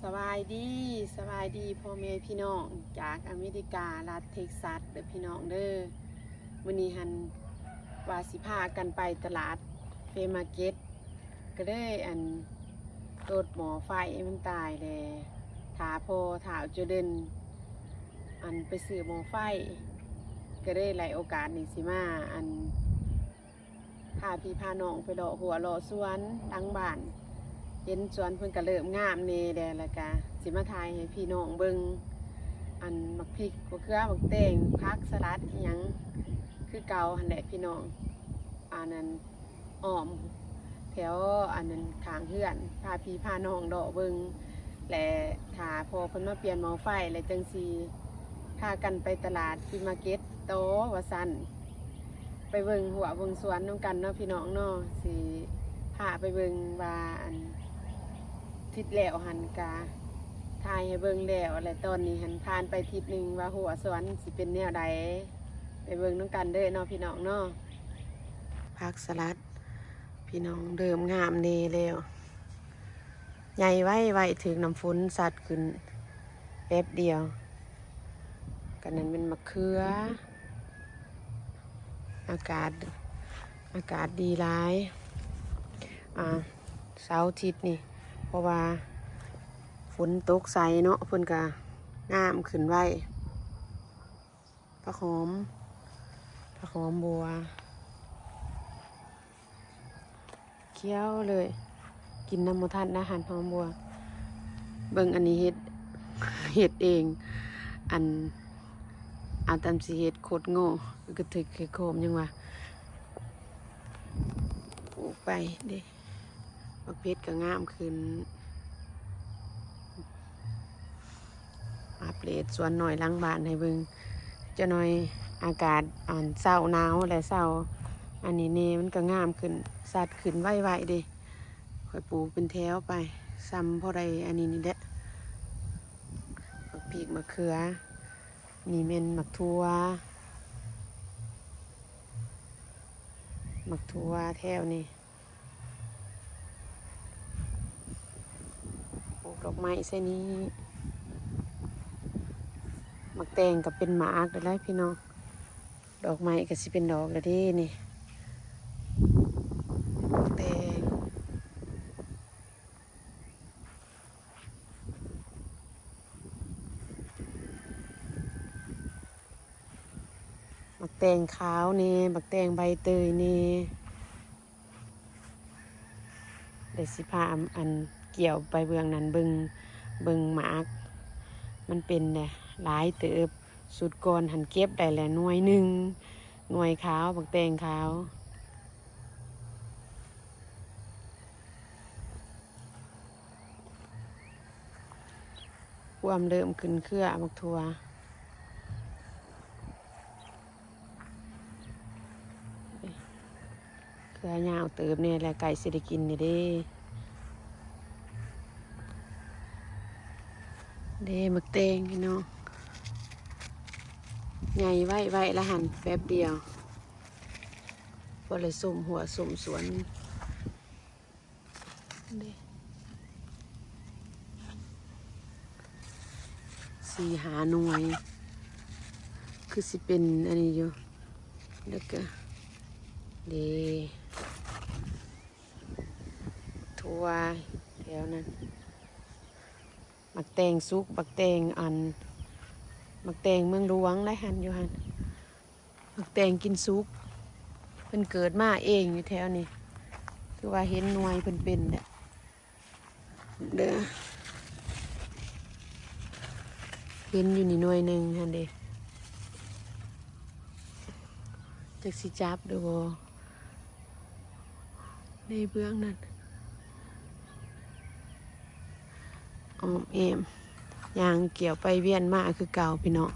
ສະບາຍດີ ສະບາຍດີພໍ່ແມ່ພີ່ນ້ອງຈາກອາເມລິກາ ລັດເທັກຊັສເດີພີ່ນ້ອງເດີ. ມື້ນີ້ຫັ້ນວ່າຊິພາກັນໄປຕະຫຼາດເຟມາເກັດ ກໍເລີຍອັນ ຕົດໝໍ້ໄຟມັນຕາຍແລ້ວ ຖ້າພໍ່ທ້າວໂຈເດີນ ອັນ ໄປຊື້ໝໍ້ໄຟ ກໍເລີຍໄດ້ໂອກາດນີ້ຊິມາ ອັນ ພາພີ່ພານ້ອງໄປເລາະຮົ້ວເລາະສວນຫຼັງບ້ານ ເຫັນສວນເພິ່ນກໍເລີ່ມງາມແດ່ແລ້ວ ແລ້ວກະຊິມາຖ່າຍໃຫ້ພີ່ນ້ອງເບິ່ງ ອັນ ໝາກພິກ ໝາກເຂືອ ໝາກແຕງ ຜັກສະຫຼັດອີ່ຫຍັງຄືເກົ່າຫັ້ນແຫຼະພີ່ນ້ອງ. ອັນນັ້ນ ອ້ອມແຖວອັນນັ້ນຂ້າງເຮືອນ ພາພີ່ພານ້ອງເລາະເບິ່ງ ແລະ ຖ້າພໍ່ເພິ່ນມາປ່ຽນໝໍ້ໄຟ ແລ້ວຈັ່ງຊິພາກັນໄປຕະຫຼາດຟຣີມາເກັດຕໍ່ວ່າຊັ້ນ ໄປເບິ່ງຮົ້ວເບິ່ງສວນນຳກັນເນາະພີ່ນ້ອງເນາະ. ຊິພາໄປເບິ່ງວ່າ ອັນ ທິດແລ້ວຫັ້ນກະຖ່າຍໃຫ້ເບິ່ງແລ້ວ ແລະ ຕອນນີ້ຫັ້ນຜ່ານໄປທິດໜຶ່ງວ່າຮົ້ວສວນຊິເປັນແນວໃດ ໄປເບິ່ງນຳກັນເດີເນາະພີ່ນ້ອງເນາະ. ຜັກສະຫຼັດ ພີ່ນ້ອງ ເລີ່ມງາມແດ່ແລ້ວ ໃຫຍ່ໄວໆ ຖືກນ້ຳຝົນຊັດຂຶ້ນແປັບດຽວ. ກະນັ້ນແມ່ນໝາກເຂືອ ອາກາດ ອາກາດດີຫຼາຍ ອ່າ ເສົາທິດນີ້ ເພາະວ່າຝົນຕົກໃສ່ເນາະ ເພິ່ນກະງາມຂຶ້ນໄວ. ຜັກຫອມ ຜັກຫອມບົວ ຂຽວເລີຍ ກິນນຳບໍ່ທັນນະ ຫັ້ນຫອມບົວ. ເບິ່ງອັນນີ້ເຮັດ ເຮັດເອງ ອັນ ອາຕຳຊິເຮັດຄົດງໍ ກະຖືກຄືໂຄມ ຍັງວ່າ ປູກໄປເດ້. ໝາກເຜັດກໍງາມຂຶ້ນ ອັບເດດສວນນ້ອຍຫຼັງບ້ານໃຫ້ເບິ່ງ. ຈັກໜ່ອຍອາກາດ ອັນ ເຊົ້າໜາວ ແລະ ເຊົ້າອັນນີ້ແດ່ ມັນກໍງາມຂຶ້ນ ຊັດຂຶ້ນໄວໆເດ້. ຂ້ອຍປູກເປັນແຖວໄປ ຊ່ຳພໍໄດ້ອັນນີ້ນີ້ແຫຼະ ໝາກພິກ ໝາກເຂືອ. ນີ້ແມ່ນໝາກຖົ່ວ ໝາກຖົ່ວແຖວນີ້. ປູກດອກໄມ້ໃສ່ນີ້ ໝາກແຕງກໍເປັນໝາກແລ້ວພີ່ນ້ອງ ດອກໄມ້ກໍຊິເປັນດອກແລ້ວເດ້ນີ້ ໝາກແຕງ ໝາກແຕງຂາວແດ່ ໝາກແຕງໃບເຕີຍແດ່. ແລ້ວຊິພາ ອັນ ກ່ຽວໄປເບື້ອງນັ້ນເບິ່ງ ເບິ່ງໝາກ ມັນເປັນແດ່ຫຼາຍເຕີບ. ຊຸດກ່ອນຫັ້ນເກັບໄດ້ແລ້ວໜ່ວຍໜຶ່ງ ໜ່ວຍຂາວ ໝາກແຕງຂາວ. ພວມເລີ່ມຂຶ້ນເຄືອ ໝາກຖົ່ວ ເຄືອຍາວເຕີບແດ່ແຫຼະ ໃກ້ຊິໄດ້ກິນແລ້ວເດ້. ເດ້ ໝາກແຕງພີ່ນ້ອງ ໃຫຍ່ໄວໆລະຫັ້ນ ແປັບດຽວ ພໍໄດ້ຊົມຮົ້ວຊົມສວນ. ເດ້ ສີ່ຫ້າໜ່ວຍ ຄືຊິເປັນອັນນີ້ຢູ່ ແລ້ວກະ ເດ້ ຖົ່ວແຖວນັ້ນ ໝາກແຕງສຸກ ໝາກແຕງອັນ ໝາກແຕງເມືອງຫຼວງໄດ໋ຫັ້ນ ຢູ່ຫັ້ນ. ໝາກແຕງກິນສຸກ ເພິ່ນເກີດມາເອງຢູ່ແຖວນີ້ ຄືວ່າເຫັນໜ່ວຍເພິ່ນເປັນແຫຼະເດີ ເຫັນຢູ່ນີ້ໜ່ວຍໜຶ່ງຫັ້ນເດ້ ຈັກຊິຈັບຫຼືບໍ່. ໃນເບື້ອງນັ້ນ ອ້ອມແອ້ມ ຍ່າງກ່ຽວໄປວຽນມາຄືເກົ່າພີ່ນ້ອງ.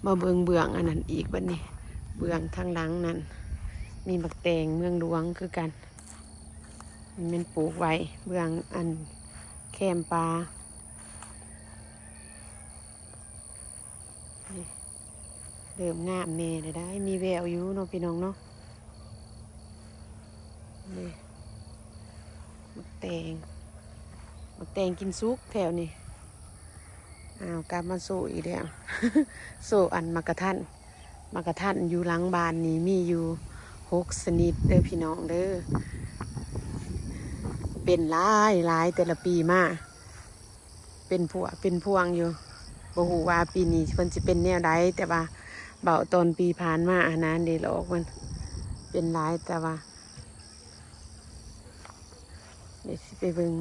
ມາເບິ່ງເບື້ອງອັນນັ້ນອີກບັດນີ້ ເບື້ອງທາງຫຼັງນັ້ນ ມີໝາກແຕງເມືອງຫຼວງຄືກັນ ມັນແມ່ນປູກໄວ້ເບື້ອງອັນແຄມປ່າ. ນີ້ ເລີ່ມງາມແດ່ແລ້ວໄດ໋ ມີແວວຢູ່ເນາະພີ່ນ້ອງເນາະ. ນີ້ ໝາກແຕງ ໝາກແຕງກິນສຸກແຖວນີ້ ອ້າວ ກັບມາໂຊອີກແລ້ວ ໂຊອັນໝາກກະທັນ ໝາກກະທັນຢູ່ຫຼັງບ້ານນີ້ມີຢູ່ຫົກຊະນິດເດີພີ່ນ້ອງເດີ ເປັນຫຼາຍໆ ແຕ່ລະປີມາ ເປັນພວກເປັນພວງຢູ່ ບໍ່ຮູ້ວ່າປີນີ້ເພິ່ນຊິເປັນແນວໃດ ແຕ່ວ່າເວົ້າຕອນປີຜ່ານມາຫັ້ນນະ ເດ ດອກມັນເປັນຫຼາຍ ແຕ່ວ່າ ດຽວຊິໄປເບິ່ງ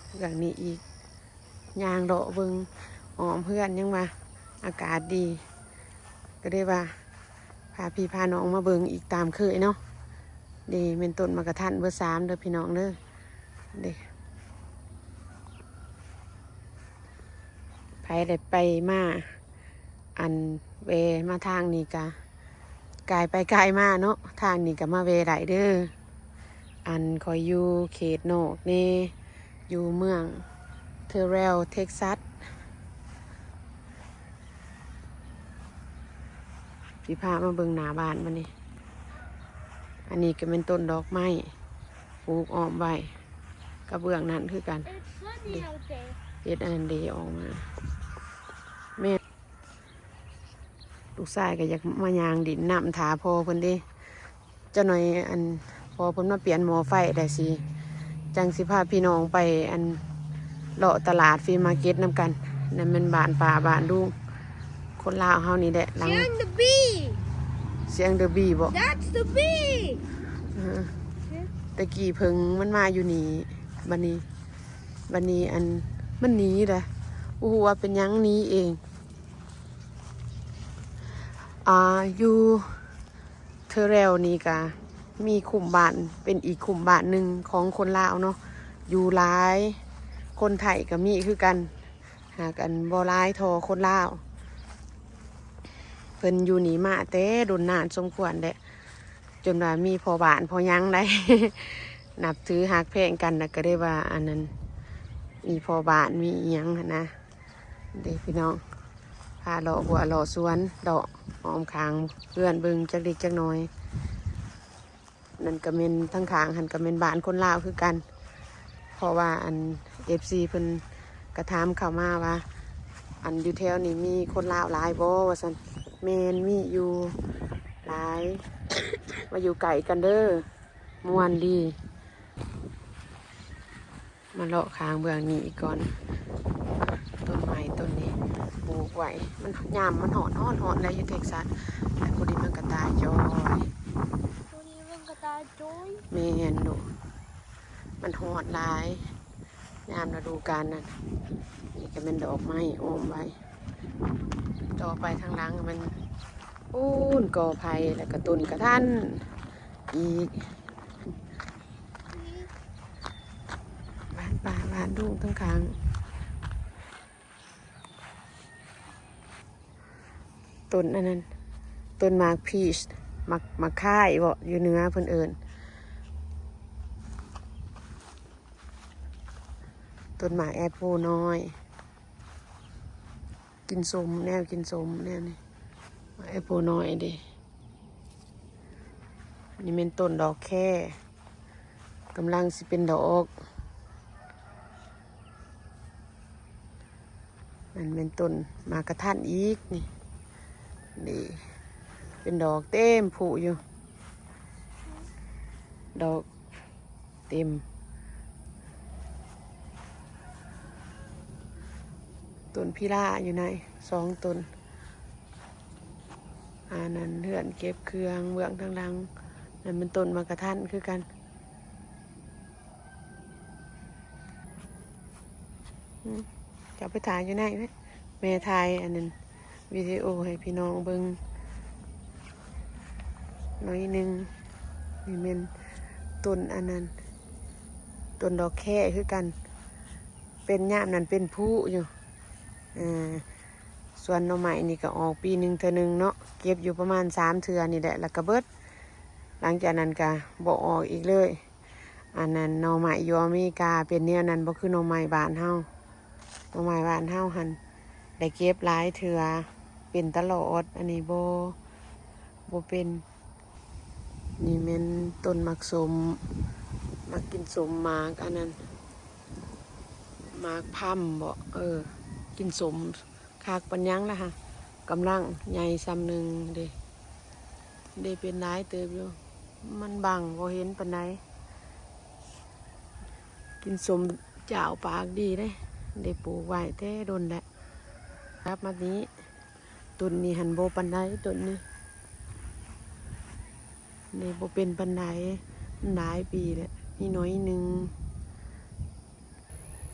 ເບື້ອງນີ້ອີກ ຍ່າງເລາະເບິ່ງອ້ອມເຮືອນ ຍັງວ່າອາກາດດີ ກໍເລີຍວ່າພາພີ່ພານ້ອງມາເບິ່ງອີກຕາມເຄີຍເນາະ. ນີ້ແມ່ນຕົ້ນໝາກກະທັນເບີສາມເດີພີ່ນ້ອງເດີ ເດ້ ໃຜໄດ້ໄປມາ ອັນແວ່ມາທາງນີ້ກະ ກາຍໄປກາຍມາເນາະ ທາງນີ້ກະມາແວ່ໄດ້ເດີ. ອັນຂ້ອຍຢູ່ເຂດນອກແດ່ ຢູ່ເມືອງເທີເຣວ ເທັກຊັສ ຊິພາມາເບິ່ງໜ້າບ້ານບາດນີ້. ອັນນີ້ກະແມ່ນຕົ້ນດອກໄມ້ ປູກອ້ອມໄວ້ ກະເບື້ອງນັ້ນຄືກັນ It's sunny out there. ເຮັດອັນນັ້ນເດອອກມາ ແມ່ນ ລູກຊາຍກໍຢາກມາຍ່າງຫຼິ້ນນຳຖ້າພໍ່ເພິ່ນເດ້. ຈັກໜ່ອຍ ອັນ ພໍ່ເພິ່ນມາປ່ຽນໝໍ້ໄຟແລ້ວຊິ ຈັ່ງຊິພາພີ່ນ້ອງໄປ ອັນ ເລາະຕະຫຼາດຟຣີມາເກັດນຳກັນ. ນັ້ນແມ່ນບ້ານປ້າບ້ານລຸງ ຄົນລາວເຮົານີ້ແຫຼະ. ຫຼັງ Hearing the bee. ສຽງ the bee ບໍ? That's the bee. ເອີ ແຕ່ກີ້ເຜິ້ງມັນມາຢູ່ນີ້ ບາດນີ້ ບາດນີ້ ອັນ ມັນໜີແຫຼະ ບໍ່ຮູ້ວ່າເປັນຫຍັງໜີເອງ. ອ່າ ຢູ່ເທີເຣວນີ້ກະມີຄຸ້ມບ້ານ ເປັນອີກຄຸ້ມບ້ານໜຶ່ງຂອງຄົນລາວເນາະ ຢູ່ຫຼາຍ ຄົນໄທກະມີຄືກັນ ຫາກ ອັນ ບໍ່ຫຼາຍທໍ່ຄົນລາວ. ເພິ່ນຢູ່ນີ້ມາແຕ່ດົນນານສົມຄວນແຫຼະ ຈົນວ່າມີພໍ່ບ້ານພໍ່ຫຍັງໄດ໋ ນັບຖືຮັກແພງກັນ ແລ້ວກະໄດ້ວ່າ ອັນນັ້ນ ມີພໍ່ບ້ານມີອີ່ຫຍັງຫັ້ນນະ. ເດ້ພີ່ນ້ອງ ພາເລາະຮົ້ວເລາະສວນ ເລາະອ້ອມຂ້າງເຮືອນເບິ່ງຈັກເລັກຈັກນ້ອຍ. ນັ້ນກະແມ່ນ ທາງຂ້າງຫັ້ນກະແມ່ນບ້ານຄົນລາວຄືກັນ ເພາະວ່າ ອັນ ເອັຟຊີ ເພິ່ນກະຖາມເຂົ້າມາວ່າ ອັນ ຢູ່ແຖວນີ້ມີຄົນລາວຫຼາຍບໍ່ ວ່າຊັ້ນ. ແມ່ນ ມີຢູ່ຫຼາຍ ມາຢູ່ໃກ້ກັນເດີ ມ່ວນດີ. ມາເລາະຂ້າງເບື້ອງນີ້ອີກກ່ອນ ຕົ້ນໄມ້ຕົ້ນນີ້ປູກໄວ້ ມັນຍາມມັນຮ້ອນ ຮ້ອນ ຮ້ອນໄດ໋ຢູ່ເທັກຊັສ ແລ້ວຜູ້ດິນມັນກະຕາຍຈ້ອຍ ຜູ້ດິນມັນກະຕາຍຈ້ອຍ. ແມ່ນລູກ ມັນຮ້ອນຫຼາຍຍາມລະດູການນັ້ນ. ນີ້ກະແມ່ນດອກໄມ້ອ້ອມໄວ້ ຕໍ່ໄປທາງຫຼັງແມ່ນ ປູນ ກໍໄຜ່ ແລ້ວກະຕົ້ນກະທັນອີກ. ບ້ານປ້າບ້ານລຸງທາງຂ້າງ ຕົ້ນອັນນັ້ນ ຕົ້ນໝາກພີຊ ໝາກ ໝາກຄາຍບໍ ຢູ່ເໜືອເພິ່ນເອີ້ນ ຕົ້ນໝາກແອັບເປິ້ນນ້ອຍ. ກິນສົ້ມ ແນວກິນສົ້ມແນວນີ້ ແອັບເປິ້ນນ້ອຍເດ້. ນີ້ແມ່ນຕົ້ນດອກແຄ ກຳລັງຊິເປັນດອກ. ນັ້ນແມ່ນຕົ້ນໝາກກະທັນອີກນີ້ ນີ້ ເປັນດອກເຕັມພຸຢູ່ ດອກ ເຕັມ ຕົ້ນພີລາຢູ່ໃນສອງຕົ້ນ. ອັນນັ້ນເຮືອນເກັບເຄື່ອງເບື້ອງທາງຫຼັງ ນັ້ນແມ່ນຕົ້ນໝາກກະທັນຄືກັນ. ອືມ ເຈົ້າໄປຖ່າຍຢູ່ໃນໄວ້ ແມ່ຖ່າຍອັນນັ້ນ ວິດີໂອໃຫ້ພີ່ນ້ອງເບິ່ງໜ້ອຍໜຶ່ງ. ນີ້ແມ່ນຕົ້ນອັນນັ້ນ ຕົ້ນດອກແຄຄືກັນ ເປັນຍາມນັ້ນເປັນຜຸຢູ່. ເອີ ສວນໜໍ່ໄມ້ນີ້ກະອອກປີໜຶ່ງເທື່ອໜຶ່ງເນາະ ເກັບຢູ່ປະມານສາມເທື່ອນີ້ແຫຼະ ແລ້ວກະເບິດ. ຫຼັງຈາກນັ້ນກະບໍ່ອອກອີກເລີຍ. ອັນນັ້ນໜໍ່ໄມ້ຢູ່ອາເມລິກາເປັນແນວນັ້ນ ບໍ່ຄືໜໍ່ໄມ້ບ້ານເຮົາ. ໜໍ່ໄມ້ບ້ານເຮົາຫັ້ນໄດ້ເກັບຫຼາຍເທື່ອ ເປັນຕະຫຼອດ ອັນນີ້ບໍ່ ບໍ່ເປັນ. ນີ້ແມ່ນຕົ້ນໝາກສົ້ມ ມັກກິນສົ້ມໝາກອັນນັ້ນ ໝາກພຳບໍ ເອີ ກິນສົ້ມ ຄ ຄັກປານຫຍັງລະຫະ ກຳລັງໃຫຍ່ຊ່ຳໜຶ່ງເດ້ ໄດ້ເປັນຫຼາຍເຕີບຢູ່ ມັນບັງບໍ່ເຫັນປານໃດ. ກິນສົ້ມຈ້າວປາກດີເດ້ ໄດ້ປູກໄວ້ແຕ່ດົນແລ້ວ. ກັບມານີ້ ຕົ້ນນີ້ຫັ້ນບໍ່ປານໃດ ຕົ້ນນີ້ ນີ້ບໍ່ເປັນປານໃດ ມັນຫຼາຍປີແລ້ວ ມີໜ້ອຍໜຶ່ງ.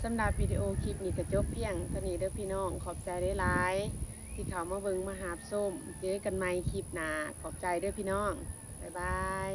ສຳລັບວິດີໂອຄລິບນີ້ກໍຈົບພຽງເທົ່ານີ້ເດີພີ່ນ້ອງ ຂອບໃຈຫຼາຍໆ ທີ່ເຂົ້າມາເບິ່ງມາຮັບຊົມ ເຈີກັນໃໝ່ຄລິບໜ້າ ຂອບໃຈເດີພີ່ນ້ອງ ບາຍບາຍ.